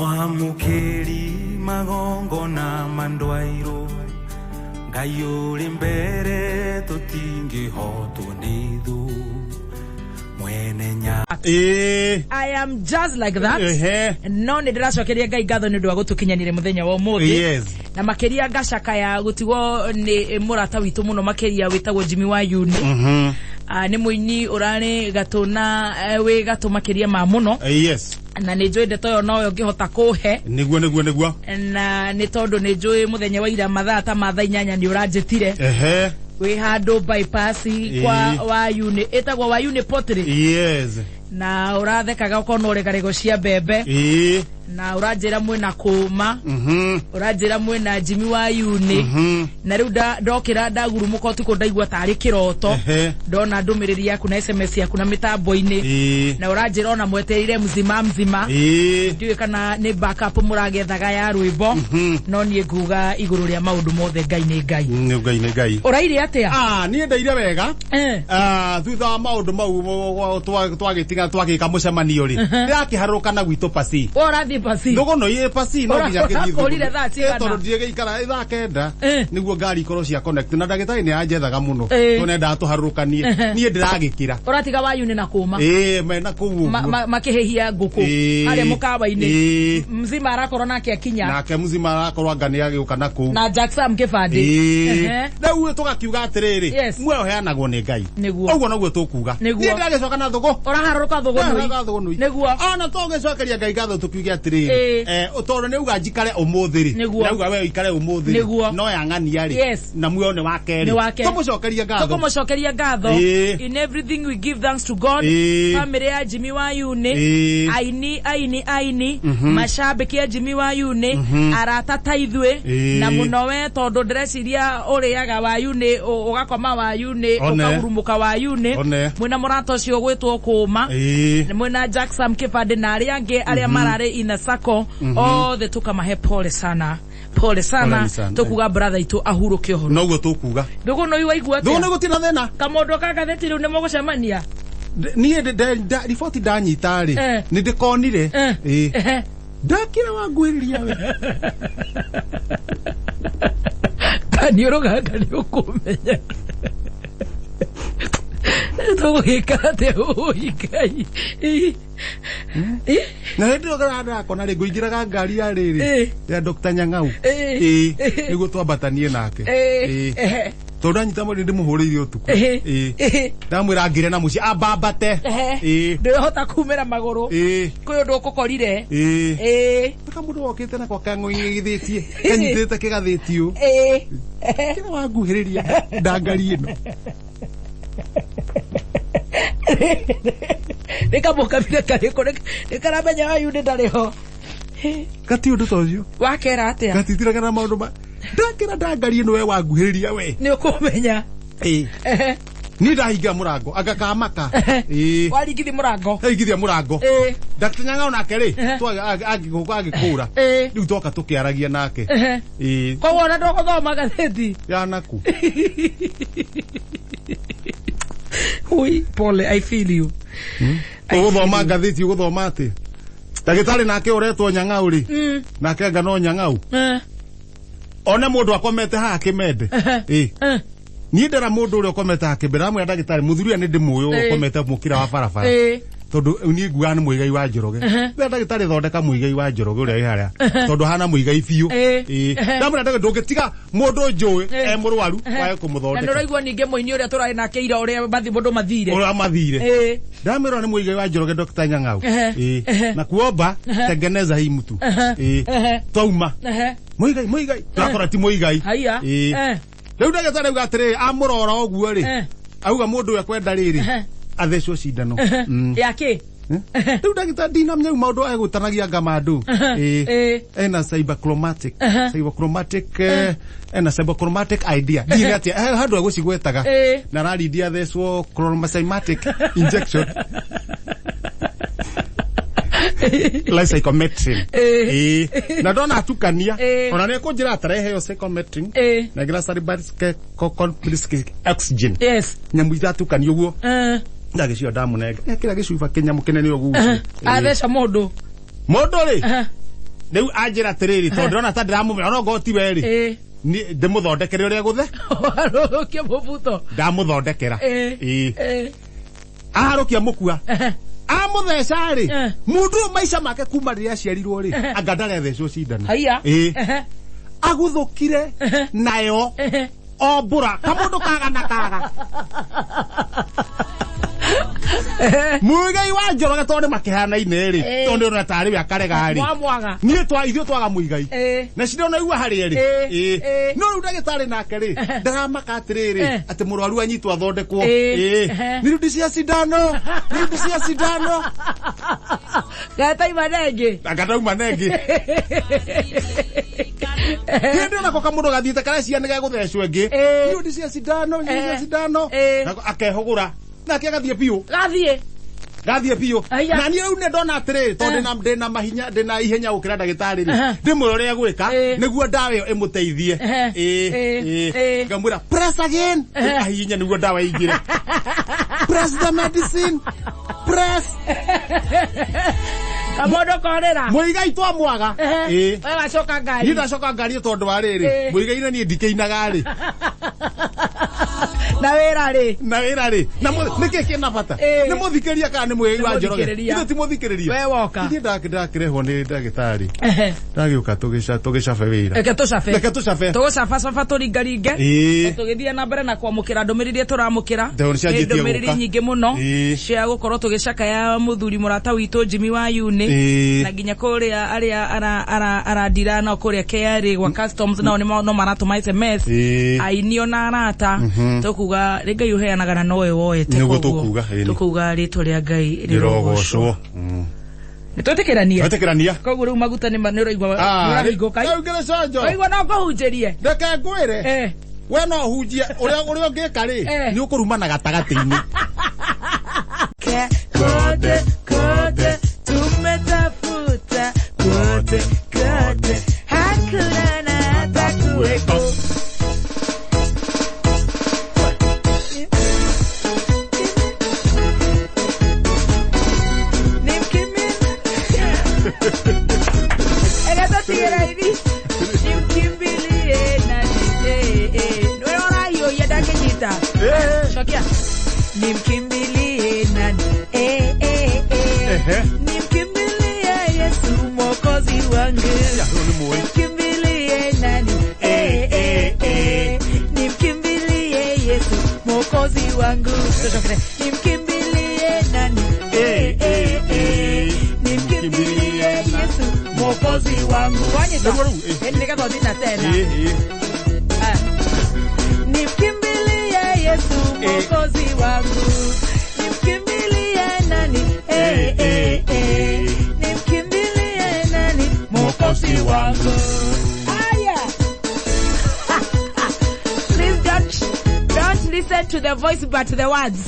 Mwamũkĩri magongona mandwairwo Ngai ũrĩ mbere tũtingĩhotwo nĩ thũ mwene nya Ĩĩ. I am just like that. Ehe. No nä ndä racokeria Ngai ngatho nä å ndå wa gå tå kinyanire må thenya wa å må thä Yes. na makä ngacakaya gå tigwo nä må rata witå må no makä wä tagwo Jimmy wa Yuni. Nä må ini å rarä gatå na wä gatå makä ria ma må no. Yes. Na nä njå ndeto ä yo noyo ngä hota kå he. Nĩguo nĩguo nĩguo. Na nä tondå nä njå må thenya wa ira mathaa ta ma thaa 8 nä å ranjä tire. Ehe. Wä handå bypass kwa Wayuni, ĩtagwo Wayuni Pottery. Yes. Na ũrathekaga ũkona ũregarego cia mbembe. Ĩĩ. Na ũranjĩra mwĩna kũma. Ũranjĩra mwĩna Jimmy wa Yuni. Na rĩu ndokĩra ndagurumũka ũtukũ ndaigua tarĩ kĩroto. Ndona ndũmĩrĩri yaku na SMS yaku na mĩtambo-inĩ. Na ũranjĩra ona mwetereire mzima mzima. Ndiũĩ kana nĩ backup mũragethaga ya rwĩmbo. No niĩ nguga igũrũ rĩa maũndũ mothe Ngai nĩ Ngai. Nĩ Ngai nĩ Ngai. Ũraire atĩa? Ah, niĩ ndaire wega. Ah, thutha wa maũndũ mau twagĩtiga twagĩka mũcemanio rĩ, ndĩrakĩharũrũka na gwitũ pasi. We ũrathiĩ pasi? Thũgũnũ ĩ pasi no nginya ngĩthiĩ. Ũrakũrire thaa cigana? Tondũ ndigĩikara thaa 9 nĩguo ngari ikorwo cia connect na ndagĩtarĩ nĩ anjethaga mũno. Tondũ nendaga tũharũrũkanie. Niĩ ndĩragĩkĩra. Ũratiga Wayuni na kũma. Ĩĩ, mena kũu ũguo. Makĩhĩhia ngũkũ harĩa mũkawa-inĩ. Mzima arakorwo nake akinya. Nake mzima arakorwo anga nĩ agĩũka na kũu. Na Jack Sam kĩbandĩ. Rĩu tũgakiuga atĩrĩrĩ, muoyo ũheanagwo nĩ Ngai. Nĩguo. Ũguo noguo tũkuga. Nĩguo. Niĩ ndĩragĩcoka na thũgũ. Ũraharũrũka thũgũnũi. Thũgũnũi. Nĩguo. Ona tũgĩcokeria Ngai ngatho tũkiuge atĩrĩrĩ, tondũ nĩ auga njikare ũmũthĩ rĩ. Nĩguo. Nĩ auga we ũikare ũmũthĩ rĩ. Nĩguo. No yang'ania rĩ. Yes. Na muoyo nĩ wake Nĩ rĩ. wake. Tũmũcokerie ngatho. Tũkũmũcokeria ngatho. In everything we give thanks to God. Family ya Jimmy wa Yuni. Aini aini aini. Mashabiki ya Jimmy wa Yuni. Arata ta ithuĩ. Na mũno we tondũ ndĩreciria ũrĩaga wa Yuni, ũgakoma wa Yuni, ũkahurumũka wa Yuni. Mwĩna mũrata ũcio ũgwĩtwo kũma. Mwĩna Jack Sam kĩbandĩ na arĩa angĩ arĩa mararĩ ina sako othe tũkamahe pole sana. Pole sana. Tũkuga brother itũ ahurũke ũhoro. Noguo tũkuga. Thũgũnũi waigua atĩa? Thũgũnũi gũtirĩ na thĩna. Kamũndũ ka ngathĩti rĩu nĩ mũgũcemania? Niĩ riboti ndanyita rĩ, nĩ ndĩkonire. Ndakĩra wanguhĩrĩria we. Kaniũrũ gaka nĩ ũkũmenya. Tũgũgĩka atĩa ũi Ngai? Na hĩndĩ ĩyo ndakona rĩ, ngũingĩraga ngari ya rĩrĩ ya Dr. Nyang'au. Nĩguo twambatanie nake. Tondũ ndanyita mweri ndĩmũhũrĩire ũtukũ. Ndamwĩra ngĩre na mũciĩ ambambate. Ndũrahota kumĩra magũrũ. Kwĩ ũndũ ũkũkorire. Ka mũndũ wokĩte nako kang'oing'ithĩtie, kanyitĩte kĩgathĩti ũũ. Kĩra wanguhĩrĩria ndangari ĩno. Nĩ kamũkabira karĩkũ nĩ karamenya Wayuni ndarĩ ho. Gati ũndũ ta ũcio. Wakera atĩa? Gatitiraga na maũndũ ma ndakĩra ndangari ĩno we wanguhĩrĩria we. Nĩ ũkũmenya. Niĩ ndahinga mũrango anga kamaka. Waringithia mũrango. Ndaringithia mũrango. Dr. Nyang'au nake rĩ, agĩkũra. Rĩu twoka tũkĩaragia nake. Koguo ona ndũgũthoma ngathĩti? Yanaku. Ui, pole, I feel you. Ũgũthoma ngathĩti ũgũthoma atĩ? Ndagĩtarĩ nake ũretwo Nyang'au rĩ. Nake anga no Nyang'au. One mũndũ akomete haha kĩmende. Niĩ ndera mũndũ ũrĩa ũkomete haha kĩmende, ndamwĩra ndagĩtarĩ mũthuri ũyũ nĩ ndĩmũĩ ũyũ ũkomete mũkĩra wa barabara. Tondũ niĩ ngugaga nĩ Mũigai wa Njoroge. Ndĩra ndagĩtarĩ thondeka Mũigai wa Njoroge ũrĩa wĩ harĩa. Tondũ hana Mũigai biũ. Ndamwĩra ndagĩtarĩ ndũngĩtiga mũndũ njũĩ e mũrwaru wae kũmũthondeka. Na nĩũraigua ningĩ mũini ũrĩa tũrarĩ nake ira ũrĩa mũndũ mathire. Ũrĩa mathire. Ndamwĩra nĩ Mũigai wa Njoroge Dr. Nyang'au. Na kuomba tengeneza hii mtu. Twauma. Mũigai Mũigai. Twakora ti Mũigai. Haiya. Rĩu ndagĩtarĩ auga atĩrĩrĩ amũrora ũguo rĩ. Auga mũndũ ũyũ akwenda rĩrĩ athecwo cindano. Ya kĩ? Rĩu ndagĩtarĩ ndinamenya rĩu maũndũ egũtanagia ngama andũ. Ena cyberchromatic. Cyberchromatic ena cyberchromatic idea. Ndiũĩ atĩa handũ egũcigwetaga. Na ararindia athecwo chromosomatic injection. Like psychometric. Na ndona atukania. Ona nĩ ekũnjĩra atareheo psychometric. Na ĩngĩ oxygen. Yes. Nyamũ iratukania ũguo. Ndagĩcio ndamũnenga. Ekĩra gĩcuba kĩnyamũ kĩnene ũguo. Atheca mũndũ. Mũndũ rĩ. Rĩu anjĩra atĩrĩrĩ, tondũ ndĩrona ta ndĩramũmenya ona ngorwo ti we rĩ, ndĩmũthondekere ũrĩa gũthe. Warũkia mũbuto. Ndamũthondekera. Ĩĩ. Aharũkia mũkua. Amũtheca rĩ, mũndũ ũyũ maica make kuma rĩrĩa aciarirwo rĩ, anga ndarethecwo cindano. Ĩĩ. Aguthũkire nayo o mbura kamũndũ kaga na kaga. Muigai wa Njoroge tondũ makĩhanaine rĩ, tondũ ona tarĩ we akarega rĩ. Niĩ twa ithuĩ twaga Muigai. Na cindano igua harĩ rĩ. Ĩĩ. No rĩu ndagĩtarĩ nake rĩ, ndaramaka atĩrĩrĩ, atĩ mũrwaru anyitwo athondekwo. Ĩĩ. Nirudishia cindano, nirudishia cindano. Gataima nengĩ. Gatauma nengĩ. Hĩndĩ ĩyo nako kamũndũ gathiĩte karecia nĩ gegũthecwo ĩngĩ. Nirudishia cindano, nirudishia cindano. Nako akehũgũra. Nake agathiĩ biũ. Gathiĩ biũ. Na niĩ rĩu nĩ ndona atĩrĩrĩ, tondũ ndĩna mahinya, ndĩna ihenya gũkĩra ndagĩtarĩ rĩ, ndĩmwĩre ũrĩa egwĩka nĩguo ndawa ĩyo ĩmũteithie. Ĩĩ. Ngamwĩra press again. Ahihinye nĩguo ndawa ĩingĩre. Press the medicine. Press. Kamũndũ korĩra. Muigai twamwaga. Ĩĩ. We wacoka ngari. Niĩ ndacoka ngari tondũ wa rĩrĩ, Muigai na niĩ ndikĩinaga rĩ. Na wĩra rĩ. Na wĩra rĩ. Na nĩkĩ kĩna bata? Nĩ mũthikĩrĩria kana nĩ Muigai wa Njoroge? Ithuĩ ti mũthikĩrĩria. We woka. Ithuĩ ndakĩrehwo nĩ ndagĩtarĩ. Ndagĩũka tũgĩcabe wĩra. Reke tũcabe. Reke tũcabe. Tũgũcabacaba tũringaringe. Tũgĩthiĩ na mbere na kwamũkĩra ndũmĩrĩri iria tũramũkĩra. Nĩ ndũmĩrĩri nyingĩ mũno cia gũkorwo tũgĩcakaya mũthuri mũrata witũ Jimmy wa Yuni. Na nginya kũrĩa arĩa arandira nao kũrĩa KRA gwa customs nao no maratũma SMS. Aini ona arata. Tũkuga rĩ Ngai ũheanaga na nowe woete. Nĩguo tũkuga. Tũkuga rĩtwa rĩa Ngai rĩrogocwo. Nĩtwetĩkĩrania. Twetĩkĩrania. Koguo rĩu maguta nĩ ũraigua nĩũrahingũka. Rĩu ngĩrĩ conjo. Ũraigua no ngũhunjĩrie. Reke ngwĩre. We no hunjie ũrĩa ũngĩka rĩ, nĩ ũkũrumana gatagatĩ-inĩ. Kote kote tumetafuta kote kote hakuna na hata kuweko. Shokia. Nimkimbilie nani? Nimkimbilie Yesu Mwokozi wangu. Nimkimbilie nani? Nimkimbilie Yesu Mwokozi wangu. Nimkimbilie nani? Nimkimbilie Yesu Mwokozi wangu. Wanyita. Nikathondina tena. Nimkimbilie Yesu Mwokozi wangu. Nimkimbilie nani? Nimkimbilie nani? Mwokozi wangu. Aya. Please don't listen to the voice but the words.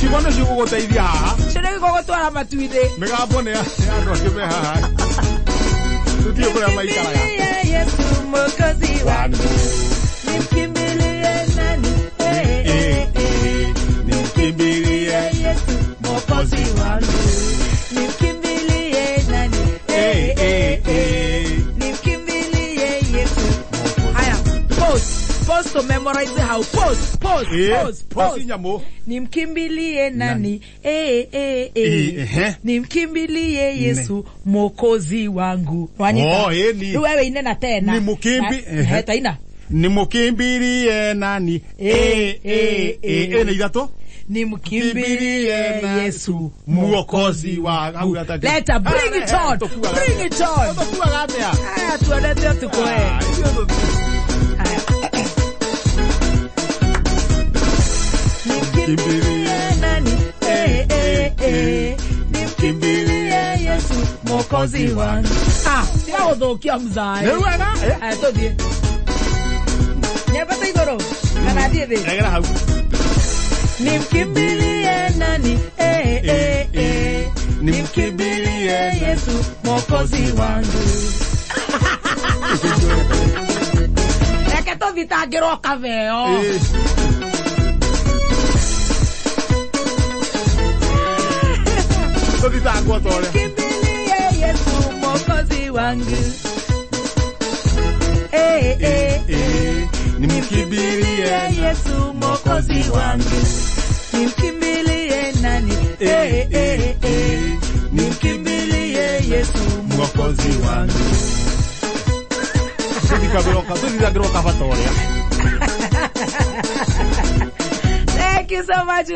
Ciugo nĩ cigũgũteithia haha. Ciugo igũgũtwara matu-inĩ. Mĩgambo nĩ ya andũ angĩ me haha. Tũtiũĩ kũrĩa maikaraga. Nimkimbilie Yesu Mwokozi wangu. Nimkimbilie nani? Nimkimbilie Yesu Mwokozi wangu. Nimkimbilie nani? Nimkimbilie Yesu. Haya, pause. Pause to memorize how. Pause, pause, pause, pause. Nimkimbilie nani? Nimkimbilie Yesu Mwokozi wangu. Wanyita. Rĩu wewe inena tena. Nimkimbi. Taina. Nimkimbilie nani? Nĩ ithatũ. Nimkimbilie Yesu Mwokozi wangu. Let her bring it on. Bring it on. Tũkuaga atĩa? Aya, tuonete ũtukũ. Nimkimbilie nani? Nimkimbilie Yesu Mwokozi wangu. Ah, tiga gũthũkia mzae. Nĩ wega. Aya, tũthiĩ. Nyambata igũrũ kana thiĩ thĩ? Regera hau. Nimkimbilie nani? Nimkimbilie Yesu Mwokozi wangu. Reke tũthitangĩrwo kabeo. Tũthitangwo ta ũrĩa. Nimkimbilie Yesu Mwokozi Mwokozi wangu. Eh, eh, Eh, nimkimbilie Yesu Mwokozi wangu. Nimkimbilie nani? Eh, eh, eh. Nimkimbilie Yesu Mwokozi wangu. Tũthikagĩrwo kaba ta ũrĩa. Thank you so much.